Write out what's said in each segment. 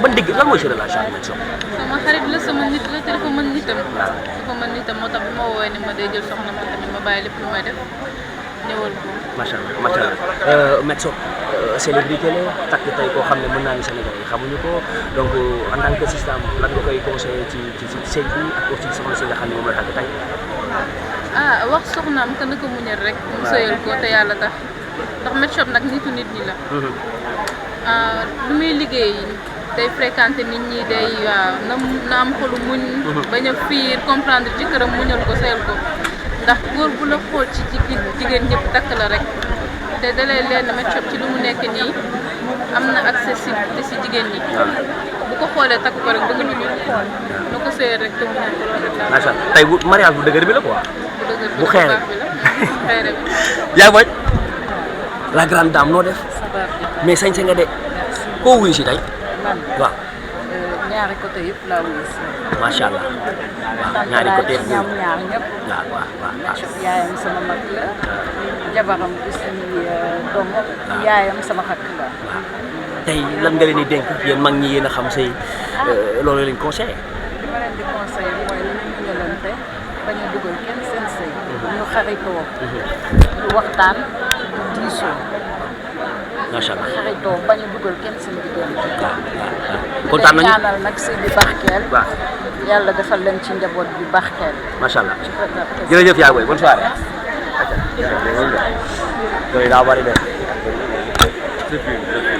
ban digg lan mooy sa relation ak Met Shop. sama xarit la sama nit la te dafa mën nitam. dafa mën nitam moo tax bi ma woowee ni ma day jël soxna ma tamit ma bàyyi lépp lu may def ñëwal ko. macha allah Met Shop célébrité la takk tey koo xam ne mën naa ni Sénégal yi xamuñu ko donc en tant que système lan nga koy conseillé ci sëy bi ak aussi soxna si nga xam ne moom la takk tey. wax soxnaam que na ko muñal rek mu sëyal ko te yàlla tax ndax Met Shop nag nitu nit ñi la. lu muy liggéey day fréquenté nit ñi day na am xolu muñ. bañ a fiir comprendre jëkkëram muñal ko sëyal ko ndax góor bu la xool ci jigéen ñëpp takk la rek te dalee leen Met Shop ci lu mu nekk nii am na accessibilité si jigéen ñi. bu ko xoolee takk ko rek bëgg nañu na ko sëyal rek te muñal ko loolu rek daal. macha allah tey bu mariage bu dëgër bi la quoi. bu xeere xeere bi. yaa ngi la grande dame noo def. mais sañse nga de koo wuyu si tey. waaw. ñaari côté yëpp laa wuyu si. macha allah waaw ñaari côté yëpp ñoom ñaar ñëpp. waaw. Met Shop yaayam sama mag la. jabaram bi si doom yaayam sama xarit la. waaw tey lan nga leen di dénk yéen mag ñi yéen a xam say loolu leen conseillé. li ma leen di conseillé mooy li ñu ñëlante bañ a dugal kenn seen sëy. ñu xaritoo. ñu waxtaan du diisoo. macha allah xaritoo bañ a dugal kenn seen diggante. waaw kontaan nañu ñaanal nag sëy bi barkeel. waaw yàlla defal leen ci njaboot bi barkeel. macha allah jërëjëf yaa booy bonne soirée. yooyu daa bari de.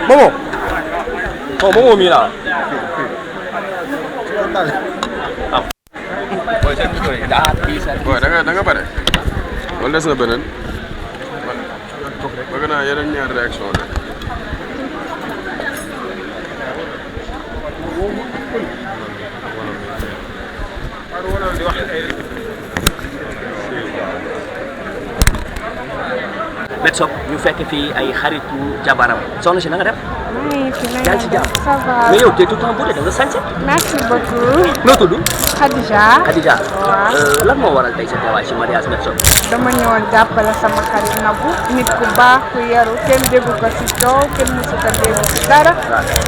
Momo. Momo mii laa. waaw da nga pare wala des na beneen bëgg naa yeneen ñaari réaction de Met Shop ñu fekk fii ay xaritu jabaram soxna si na nga def. yaa ngi ci jàmm ça va. mais yow tey tout le temps bu dee da nga sañse. merci beaucoup. noo tudd. Khadija. Khadija. waaw. lan moo waral tey sa teewaay ci mariage Met Shop. dama ñëwoon jàppale sama xarit Nabou nit ku baax ku yaru kenn déggu ko ci coow kenn mësu ko dégg ci dara.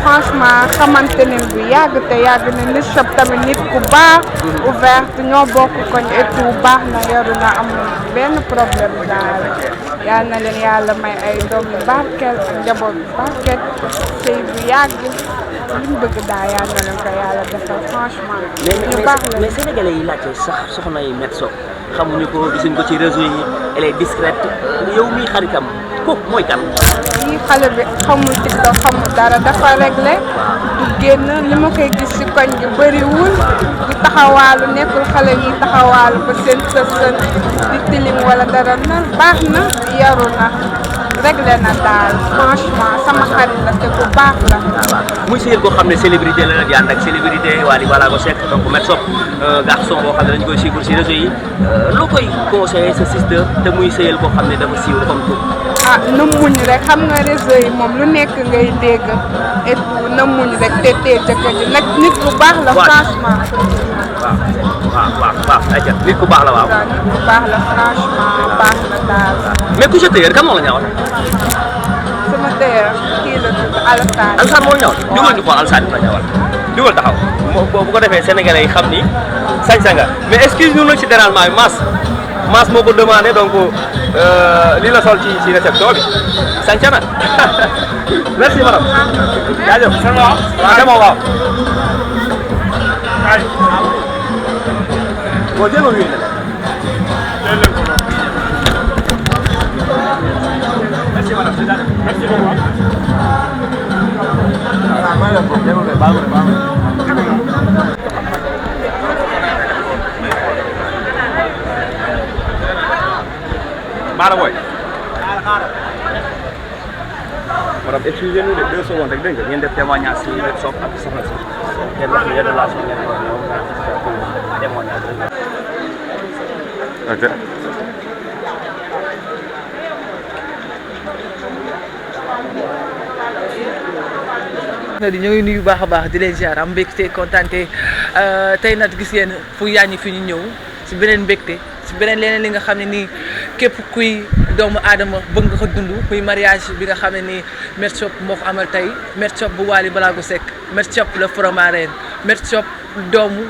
franchement xamante ne bu yàgg te yàgg na Met Shop tamit nit ku baax. ouverte ñoo bokk koñ et tout baax na yaru na amul benn problème daal. yal na leen yàlla may ay doom yu barkeel ak njaboot yu barkeel sëy bu yàgg li mu bëgg daal yal na leen ko yàlla defal franchement. ñu baax la mais sénégalais yi laajte sax soxna yi Met Shop xamuñu ko gisuñ ko ci réseau yi elle est discrète yow mii xaritam kooku mooy kan. yii xale bi xamul TikTok xamul dara dafa réglé du génn li ma koy gis ci koñ bi bëriwul du taxawaalu nekkul xale yi taxawaalu ba seen sën di tilim wala dara na baax na yaru na réglé na daal franchement sama xarit la te bu baax la. muy sëyal koo xam ne célébrité la nag ànd ak célébrité Wally Ballago Seck donc Met Shop garçon boo xam ne dañu koy suivre ci réseau yi loo koy conseillé sa sister te muy sëyal koo xam ne dafa siiw dafa am tur. na muñ rek xam nga réseau yi moom lu nekk ngay dégg et tout na muñ rek te tee jëkkër ji nag nit ku baax la franchement. waaw ayca nit ku baax la waaw. nit ku baax la franchement baax na daal. mais ku sa tëyër kan moo la ñawal. sama tëyër kii la tudd Alassane. Alassane moo la ñawal. dugal ñu xool Alassane la ñawal. dugal taxaw bu ko defee sénégalais yi xam ni sañ-sa nga mais excuse nous nag ci dérangement bi Mass moo ko demandé donc lii la sol ci réception bi sañ-sa na merci madame. jaajëf c'est bon waaw. boo jëloon wii merci madame. merci beaucoup. Baara booy. madame excusez-nous de 2 secondes rek dégg nga ngeen def témoignage si Met Shop ak soxna si ngeen wax ne relation ngeen wax ñoom témoignage rek. ok. di ñoo ngi nuyu baax a baax di leen ziar am mbégte kontaante tey nag gis ngeen fu yaañi fi ñu ñëw si beneen mbégte si beneen leneen li nga xam ne nii képp kuy doomu aadama bëgg nga ko dund muy mariage bi nga xam ne nii Met Shop moo ko amal tey Met Shop bu Wally Ballago Seck Met Shop le Fromareen Met Shop doomu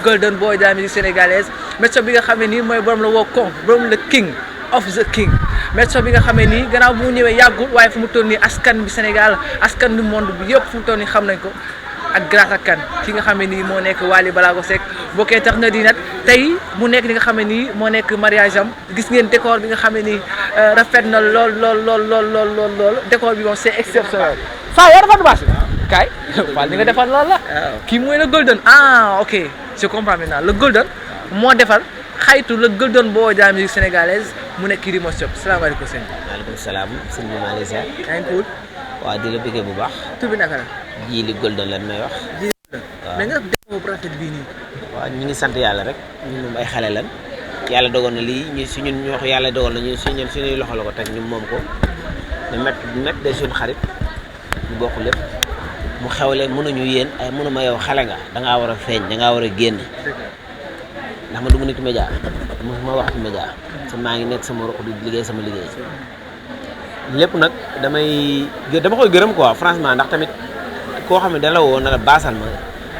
Golden Boy de la musique sénégalaise Met Shop bi nga xam ne nii mooy borom la woo kon borom la king of the king Met Shop bi nga xam ne nii gannaaw bu mu ñëwee yàggul waaye fu mu toll nii askan bi Sénégal askan du monde bi yëpp fu mu toll nii xam nañ ko ak grâce ak kan ki nga xam ne nii moo nekk Wally Ballago Seck bokkee tax na di nag tey mu nekk li nga xam ne nii moo nekk mariage am gis ngeen décor bi nga xam ne nii rafet na lool décor bi moom c'est exceptionnel. saa yoo defar bâche kaay Fall li nga defar lool la. kii mooy le golden ok je comprends maintenant le golden moo defar xaytu le golden boy de la musique sénégalaise mu nekk kii di Met Shop salaamaaleykum sëñ bi. maaleykum salaam sëñ bi maa ngi lay ziar. yaa ngi cool. waaw di la bëggee bu baax. tur bi naka la. ji li golden lan may wax. waaw mais nga déggoo bu rafet bii nii. waaw ñu ngi sant yàlla rek ñun moom ay xale lan yàlla dogal na lii ñu si ñun ñoo ko yàlla dogal na ñu suñuy loxo la ko teg ñu moom ko ne met de suñu xarit ñu bokk lépp mu xewle mënuñu yéen ay mënuma yow xale nga dangaa war a feeñ dangaa war a génn ndax ma du mu nit média ma wax ci média sa maa ngi nekk sama roq di liggéey sama liggéey lépp nag dama koy gërëm quoi franchement ndax tamit koo xam ne dana la woo na la baasal ma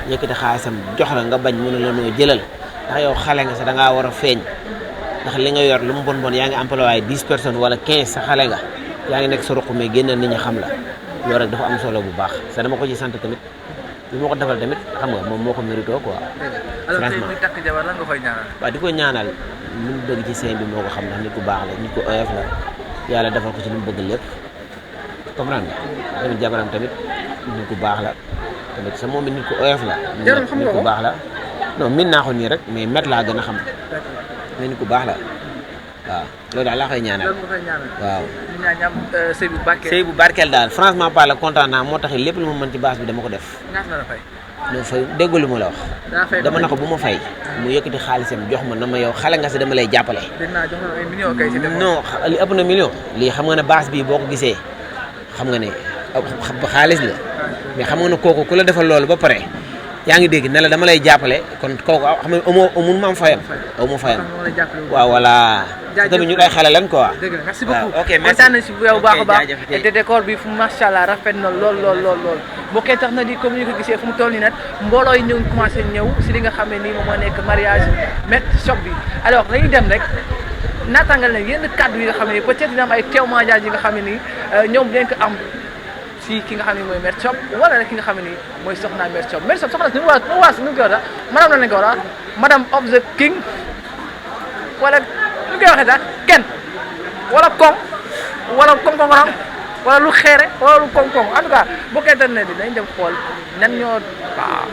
yëkkati xaalisam jox la nga bañ mën a la noo jëlal ndax yow xale nga sa dangaa war a feeñ ndax li nga yor lu mu bon yaa ngi employé 10 personnes wala 15 sa xale nga yaa ngi nekk sa ruq mais génnal nit ñi xam la loolu rek dafa am solo bu baax sa dama ko ci sant tamit li ma ko defal tamit xam nga moom moo ko mérito quoi. alors tey muy takk jabar lan nga koy ñaanal. waaw di ko ñaanal lu mu bëgg ci sëy bi moo ko xam ndax nit ku baax la nit ku oyof la yàlla defal ko ci lu mu bëgg lépp comprendre nga tamit jabaram tamit nit ku baax la tamit sa moom it nit ku oyof la. jabaram xam nga ko nit ku baax la non min naa ko nii rek mais Met laa gën a xam mais nit ku baax la waaw loolu daal laa koy ñaanal. loolu nga koy ñaanal. waaw ñu ñaan ñam sëy bu barkeel. sëy bu barkeel daal franchement parle kontaan naa moo tax lépp lu ma mën ci base bi dama ko def. ñaata la la fay. non fay déggu lu ma la wax. daa fay dama na ko bu ma fay. mu yëkkati xaalisam jox ma na ma yow xale nga si dama lay jàppale. dinaa jox la ay millions kay si dem. non li ëpp na million lii xam nga ne base bii boo ko gisee xam nga ne xaalis la mais xam nga ne kooku ku la defal loolu ba pare yaa ngi dégg ne la dama lay jàppale kon kooku xam nga amoo ma am fayam aw ma fayam waaw voilà tamit ñu ay xale lan quoi. dëgg la merci beaucoup ok merci kontaan nañ si bu yow baax a baax jaajëf te décor bi fu macha allah rafet na lool bokkee tax na di comme ni ko gisee fu mu toll nii nag mbooloo yi ñu ngi commencé ñëw si li nga xam ne nii moom moo nekk mariage Met Shop bi alors dañuy dem rek naataangal leen yenn kàddu yi nga xam ne nii peut-être dina am ay témoignages yi nga xam ne nii ñoom dañ ko am si ki nga xam ne mooy Met Shop wala rek ki nga xam ne nii mooy soxna Met Shop soxna si nu mu waas nu mu koy wax madame la lañ ko war a madame of the king wala nu koy waxee sax kenn wala koŋ wala koŋ-koŋ wala lu xeere wala lu koŋ-koŋ en tout cas bokkee tan ne di dañ dem xool nan ñoo waaw